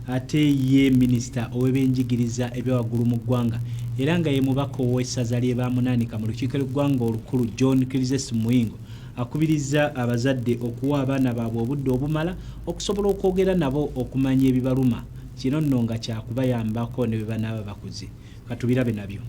Ate ye minisita ow'ebyenjigiriza ebyawaggulu mu ggwanga era nga ye mubaka ow'essaza ly'e Baamunaanika mu lukiiko lw'eggwanga olukulu John Chrysostom Muyingo akubirizza abazadde okuwa abaana baabwe obudde obumala okusobola okwogera nabo okumanya ebibaluma kino nno nga kyakubayambako ne bwe banaaba bakuze. Katubirabe nabyo.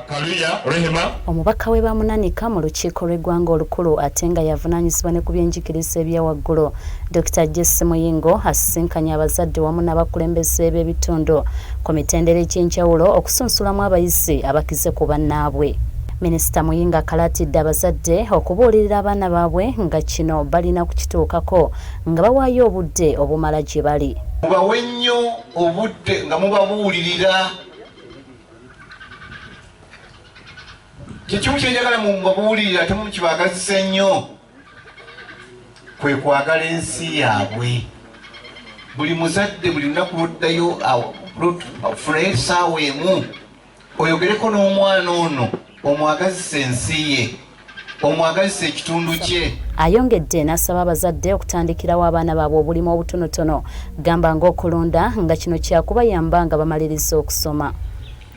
Kaluya Rehema. Omubaka w'e Bamunanika mu lukiiko lw'eggwanga olukulu ate nga y'avunaanyizibwa ne ku byenjigiriza ebya waggulu, Dokita JC Muyingo asisinkanye abazadde wamu n'abakulembeze b'ebitundu ku mitendera egy'enjawulo okusunsulamu abayizi abakize ku bannaabwe. Minisita Muyingo akalaatidde abazadde okubuulirira abaana baabwe nga kino balina kukituukako nga bawaayo obudde obumala gye bali. Mubawe nnyo obudde nga mubabuulirira. Kyekimu kyenjagala mubabuulirira ate mukibagazise nnyo kwe kwagala ensi yaabwe. Buli muzadde buli lunaku lwoddayo ofunayo essaawa emu oyogereko n'omwana ono omwagazise ensi ye, omwagazise ekitundu kye. Ayongedde n'asaba abazadde okutandikirawo abaana baabwe obulimu obutonotono gamba ng'okulunda nga kino kyakubayamba nga bamaliriza okusoma.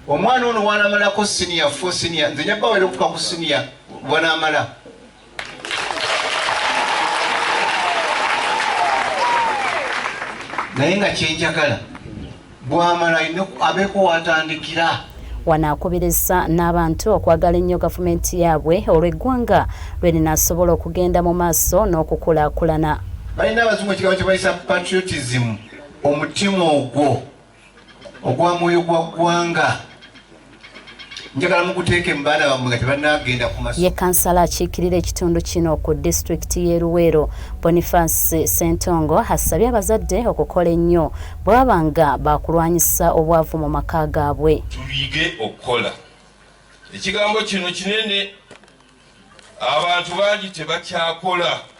Omwana ono wanamalako siniya 4 siniya, nze nja bawera okutuuka ku siniya wanamala. Naye nga kyenjagala bwamala abeeko watandikira. Wano akubirizza n'abantu okwagala ennyo gavumenti yaabwe olw'eggwanga lwe linaasobola okugenda mu maaso n'okukulaakulana. Balina abazungu ekigambo kye bayisa patriotism, omutima ogwo ogwa mwoyo gwa ggwanga. Njagala muguteeke mu baana bammwe nga tebannagenda ku masomero. Ye kansala akiikirira ekitundu kino ku disitulikiti y'e Luweero, Boniface Ssentongo asabye abazadde okukola ennyo bwe baba nga baakulwanyisa obwavu mu maka gaabwe. Tuyige okukola. Ekigambo kino kinene, abantu bangi tebakyakola.